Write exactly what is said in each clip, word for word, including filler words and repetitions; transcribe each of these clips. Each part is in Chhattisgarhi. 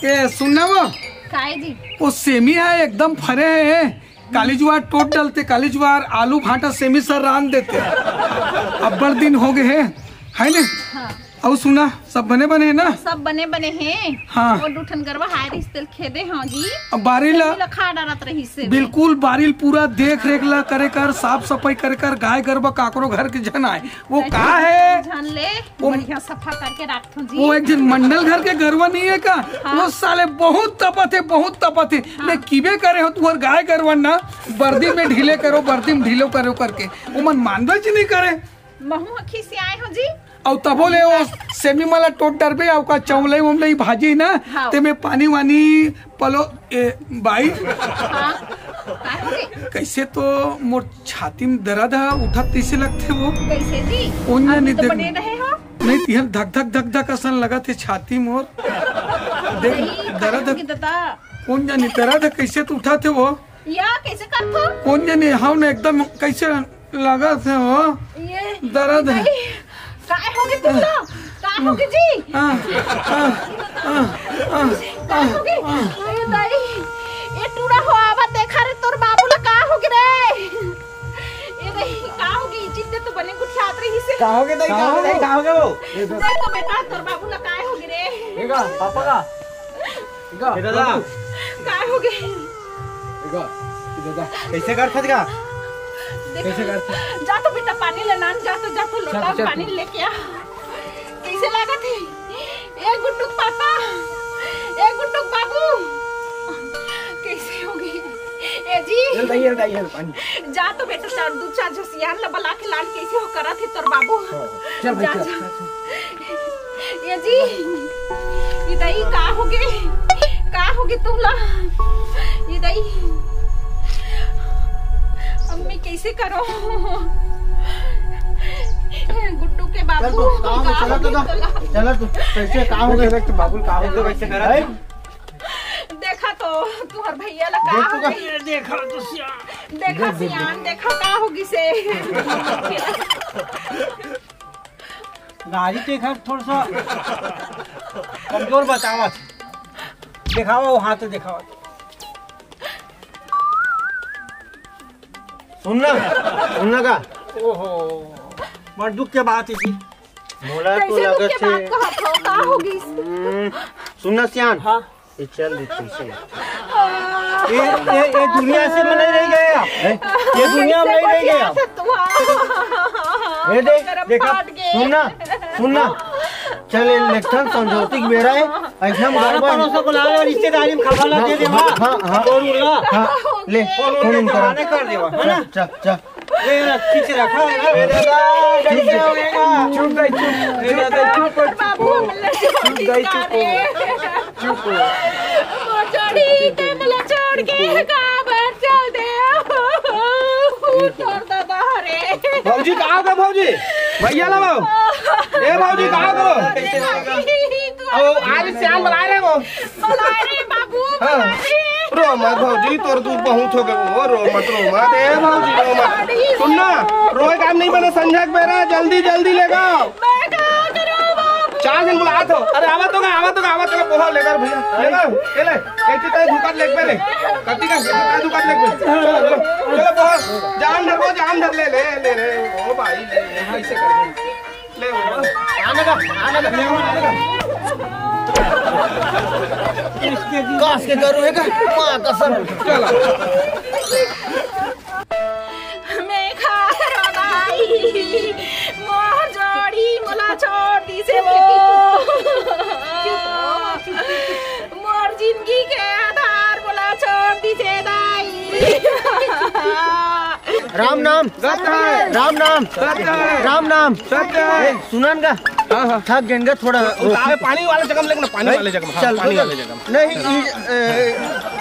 ए, सुन ना वो। काय जी? वो सेमी हे, एकदम फरे हे। काली जुवार टोट डलते, काली जुवार आलू भांटा सेमी सर रांध देते। अब्बड़ दिन हो गए हे, है ने? हाँ। अउ सुना, सब बने बने हे ना? सब बने बने हे। हाँ। वो दू ठन गरवा हाय रहिस तेला खेदे हंव जी। अब बारी ला सेमी ला खा डारत रहिस हे। बिल्कुल, बारी पूरा देख रेख ला करे कर, साफ सफाई करे कर, गाय गरवा काकरो घर के झन आय। वो का हे? झन ले, वो बढ़िया सफा करके राखथों जी। वो एक झन मंडल घर के गरवा नहीं हे का? हाँ। वो साले बहुत तपत हे, बहुत तपत हे। हाँ। मैं किबे करे हंव तुंहर गाय गरवा ना, बरदी में ढीले करो, बरदी में ढीलो करो करके। वो मन मानबे च नहीं करे। महू ह खिसियाए हंव जी। अउ तभो ले वो सेमी मन ला टोट डरबे, अउ का चौलई वमलई भाजी ना, हाँ। ते में पानी वानी पलो, ए, बाई। हाँ। काय हो गे? कैसे तो मोर छाती में दर्द हे, उठत तैसे लगथे वो। कैसे जी? कोन अभी जानी तो देख। बने रहे हो। नहीं, तिहल धक धक धक धक असन लगत हे छाती मोर। देख, नहीं, दर्द काय हे। हो गे दादा? कोन जानी दर्द हे, कैसे तो उठत हे वो। या कैसे करथो? कोन जानी, हव ना एकदम कैसे लगत हे वो। ये दर्द हे। नहीं, काय हो गे तुमला? काय हो गे जी? हाँ, हाँ, हाँ, हाँ, काय हो गे? हाँ। अरे दाई, ये टूरा हो आवा, देखा रे तोर बाबू ला का हो गे रे? ये दाई, का हो गे? चित्ते तो बने गुठियात रहिस हे। का हो गे दाई, का हो गे, का हो गे वो? देख तो बेटा, तोर बाबू ला काय हो गे रे? ये का, पापा का? ये का? ए दादा। काय हो गे? ए का? ए दादा। कैसे करथस का? देख, कैसे करथस? जा तो बेटा पानी ले लान, जा तो, जा तो लोटा चल, चल। पानी लेके आ। कैसे लागत हे? ए गुड्डू के पापा, ए गुड्डू के बाबू, कैसे हो गे? ए जी। चल दाई, चल दाई, चल पानी। जा तो बेटा, चार, दू चार झन सियान ला बला के लान, कैसे हो करत हे तोर बाबू? हाँ, चल भाई, जा, चल, जा। चल, चल। ए जी, ए दाई का हो गे? का हो गे तुमला? ए दाई, अब मैं कैसे करो? गुड्डू के चल बाबू, तू, काम का चला हो तो गे जा। तोला? चला तू, कैसे काम हो गे? देख तो बाबू, काम हो गे? कैसे करा? हैं? देखा तो, तुंहर भैया ला का देख तो हो का? गे? देखा तो सियान। देखा देख, देख, सियान, देखा का हो गिसे। गाड़ी तो एकर थोड़ा सा कमजोर बतावत। देखावा वो हाथ, देखावा। सुन ना, सुन ना का? ओहो, बड़ दुख के बात हे जी। मोला तो कैसे दुख लगत के हे। बात कहत हो? का हो गिस? हम्म, सुन ना सियान। हाँ। ये चल रही थी, चल। ये, ये, ये दुनिया से मैं नहीं रह गया। हैं? ये दुनिया में नहीं रह गया। ये देख, देखा, सुन ना, सुन ना। चल, ये इलेक्शन समझौते की बेरा है। ऐसा में बारह गड़बड़। पड़ोस को बुला लो, रिश्तेदारी में खबर ला दे देवा। हाँ, हाँ। और उला। हाँ, ले, और फोन उला उन करा। कर देवा, है ना? चल, चल, चल। ए, ठीक से रखा है। ए दादा, कैसे हो गया? चुप भाई, चुप, ए चुप दादा, भाई, चुप, चुप, बाबू, चुप। हमला चुप भाई, चुप। चुप। मोर जोड़ी ते मोला छोड़ के काबर चल दे? तोर दादा रे। भौजी, कहाँ गए भौजी? भैया ला बाबू। ए भौजी, कहाँ गए? अरे, अरे, सियान बुला रहे वो। बुला रे बाबू, हाँ। बुला रे। रो मत भौजी, तोर दुख बहुत हो गए वो, रो मत, रो मत, ए भौजी, रो मत। सुन ना, रोए काम नहीं बने, संझा के बेरा, जल्दी, जल्दी ले गाओ। मैं का करूं बाबू? चार दिन बुलात हो। अरे, आवा तो का, आवा तो का, आवा तो का, बोहा लेकर भैया, लेकर, ये ले, ये तो तेरे दुकान लेके रे। कति का, ये तो तेरे दुकान लेके। चलो, चलो, चलो, बोहा, जाम धर, वो जाम धर, ले, ले, ले, ले, ओ भाई, ले, ले, ऐसे कर। ले वो। आने का, आने का, ले वो, आने का। कास के करो है का? माँ कसम। चलो। मैं खा रहा भाई, मोर जोड़ी मोला छोड़ दिसे वो। मोर जिंदगी के आधार मोला छोड़ दिसे दाई। राम नाम। सत्य है। राम नाम। सत्य है। राम नाम। सत्य है। ए, सुनन का? हाँ, हाँ। थक गेन का थोड़ा। उतार, पानी वाले जगह में लेके ना, पानी वाले जगह में। हाँ, चल, पानी चल। वाले जगह में। नहीं, ई, ए,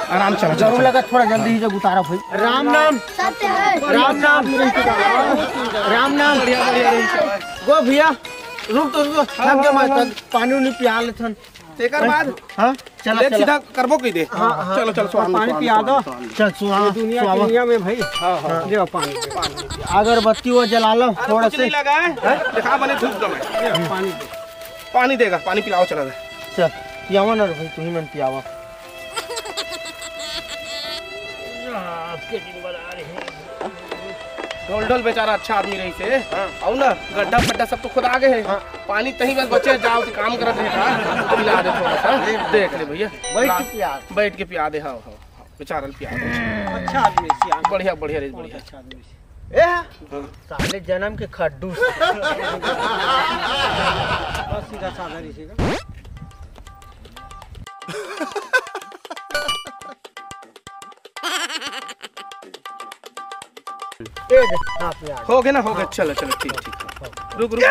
आराम से, आराम से। जरूर लगा, थोड़ा जल्दी ही जब उतारा भाई। राम नाम। सत्य है। राम नाम। राम नाम। बढ़िया, बढ़िया, बढ़िया। गो भैया, रुक तो, रुक तो। हाँ, थक गया हाँ, मैं, हाँ। थक, पानी उनी पिया लेथन। तेकर बाद हाँ, चला, ले चला। सीधा करबो कहि दे। हाँ, हाँ। चलो, चलो, सुहान, पानी सुहान, पिया सुहान, दो। सुहान। चल, सुहान, ये दुनिया, सुहान। दुनिया में भाई। हाँ, हाँ। दे पानी। अगरबत्ती वो जला लो, अरे, थोड़ा कुछ से। नहीं लगा है। हैं? देखा, मैंने धूप दो मैं। दे पानी दे। पानी देगा, पानी पिलाओ, चला दे। चल। पियावा ना रे भाई, तुही मन पियावा। आपके दिन बना रहे हैं। ढोल ढोल बेचारा अच्छा आदमी रहिसे। हाँ। अउ ना, गड्ढा फड्ढा सब तो खुदा गे हे। हाँ। पानी तहीं बस बचे, जाव तो काम करत हे का? पिला दे थोड़ा सा। देख ले भैया। बैठ के पिया। बैठ के पिया दे, हाँ, हाँ, हाँ। बेचारा ल पिया दे। अच्छा आदमी, सियान। बढ़िया, बढ़िया रे, बहुत बढ़िया। अच्छा आदमी। ए, साले जन्म के खड्डू। बस सीधा साधा रहिसे का। ए दे, हाँ, पिया दे। हो गे ना, हो गे। हाँ। चलो, चलो, ठीक, ठीक। रुक, रुक।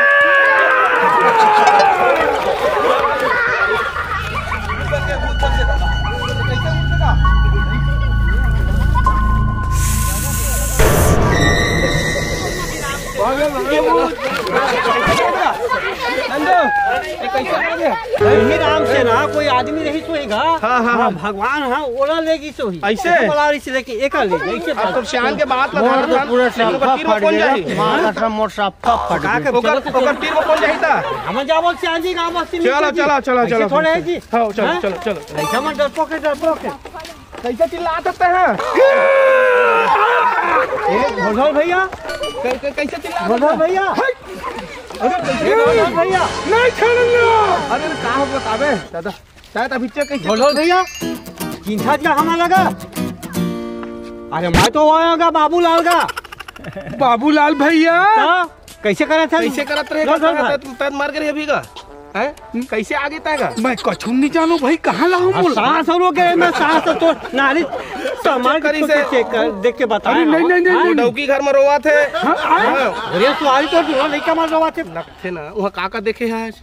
नंदू, ये कैसे हो गया? यही नाम से ना कोई आदमी रहिस होही गा। हाँ, हाँ, हाँ। भगवान हा, ओला लेगिस होही। ऐसे? बोला रहिस लेके एका ले, ऐसे अब तो सियान के बात ला मोर ध्यान तो रखना। पूरा एक बार सफा तीर फट कौन गया। जाही? माँ कसम, मोर सफा फट का गया। ओकर, ओकर तीर में कौन जाही ता? हम जाबो सियान जी, गाँव बस्ती में चलो, जी। चलो, चलो, ऐसे चलो, थोड़े चलो। है जी। हाँ, चलो, हाँ? चलो, चलो। ऐसा मत डरपोक है, डरपोक है। कैसे चिल्लात हस तैं? ए, भोजल भैया। कै-, कै-, कैसे चिल्लात हस? भोजल भैया। हट। अरे, ए, भोजल भैया। नहीं छोड़ूंगा। अरे, का हो बताबे, दादा? शायद अभी चेक कैसे भोजल भैया, चिंता क्या हमारा लगा? अरे, मैं तो वो आया गा, बाबूलाल का। बाबूलाल भैया। हाँ? कैसे करत हस? कैसे करत रहे? लो, लो, लो। तैं, तैं मर गे रहे अभी का? हैं? कैसे आ गे तैं का? मैं कछु नहीं जानों भाई, कहाँ ला हूँ हाँ, बोल? सांस हो गए, मैं सांस तो नारी सामान करी को से चेक कर, देख के बता। अरे नहीं, नहीं, नहीं, हाँ? नहीं। डौकी घर में रोवत हे। हाँ, हाँ। हाँ। अरे तो आई तो दूनो लइका मन रोवत हे। लगथे ना, वहाँ का का देखे हे आज?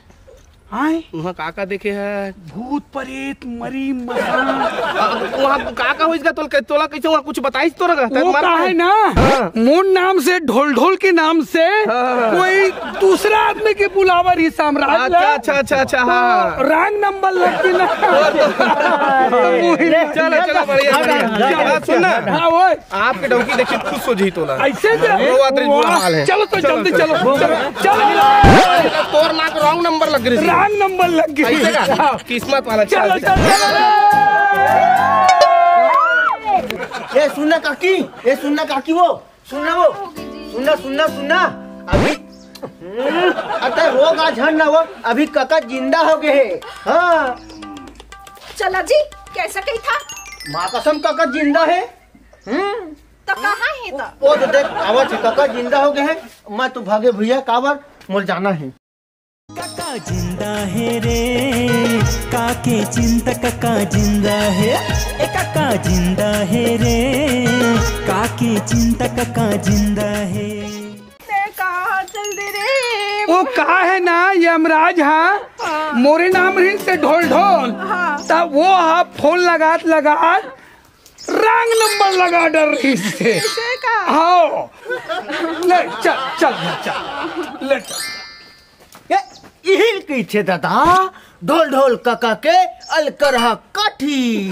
आए? वहाँ का का देखे हे? भूत, प्रेत, मरी, मरा। वहाँ का का होइस गा? तोला, तोला कैसे वहाँ कुछ बताइस तोला गा? वो मर का गए? है ना, हाँ। मोर नाम से, ढोल ढोल के नाम से हाँ, हाँ, हाँ। कोई दूसरा आदमी के बुलावा रहिस साम्राट अच्छा, ला। अच्छा, अच्छा, अच्छा, तो हाँ। रॉन्ग नंबर लग गे ना। वो तो चलो, चलो, बढ़िया, बढ़िया। हाँ, सुन ना। हाँ, ओए। आपके डौकी देख के खुश हो जाही तोला। ऐसे क्या? रोवत रही, बुरा हाल है। चलो तो चलो, जल्दी चलो। चलो, चलो। चलो। तोर नाक रॉन्ग नंबर लग गे। रॉन्ग नंबर लग गे। ऐसे का? हाँ। किस्मत वाला चलो, चल। चलो, चलो। ए सुन ना काकी, ए सुन ना काकी, वो सुन ना, वो सुन ना, सुन ना, सुन ना। अभी हम्म, अतका रोवत हस ना, वो अभी कका जिंदा हो गे हे। हाँ। चला जी, कैसे कहिथस? माँ कसम, कका जिंदा हे। हम्म। त कहाँ हे त? वो तो देख, आवत हे, कका जिंदा हो गे हे। मैं तो भागे भैया, काबर मोला जाना हे। कका जिंदा हे रे, काके चिंता कका जिंदा हे। ए कका जिंदा हे रे, काके चिंता कका जिंदा हे। तैं कहाँ चल दे रे? वो का हे ना, यमराज हा, हाँ। मोरे नाम रहिस हे ढोल ढोल। हाँ। त वो हा फोन लगात लगात रॉन्ग नंबर लगा डरिस हे। ऐसे का? हाँ। ले, चल, चल, चल। ले, चल। ए, इही कहिथे दादा, ढोल ढोल कका के अलकरहा काठी।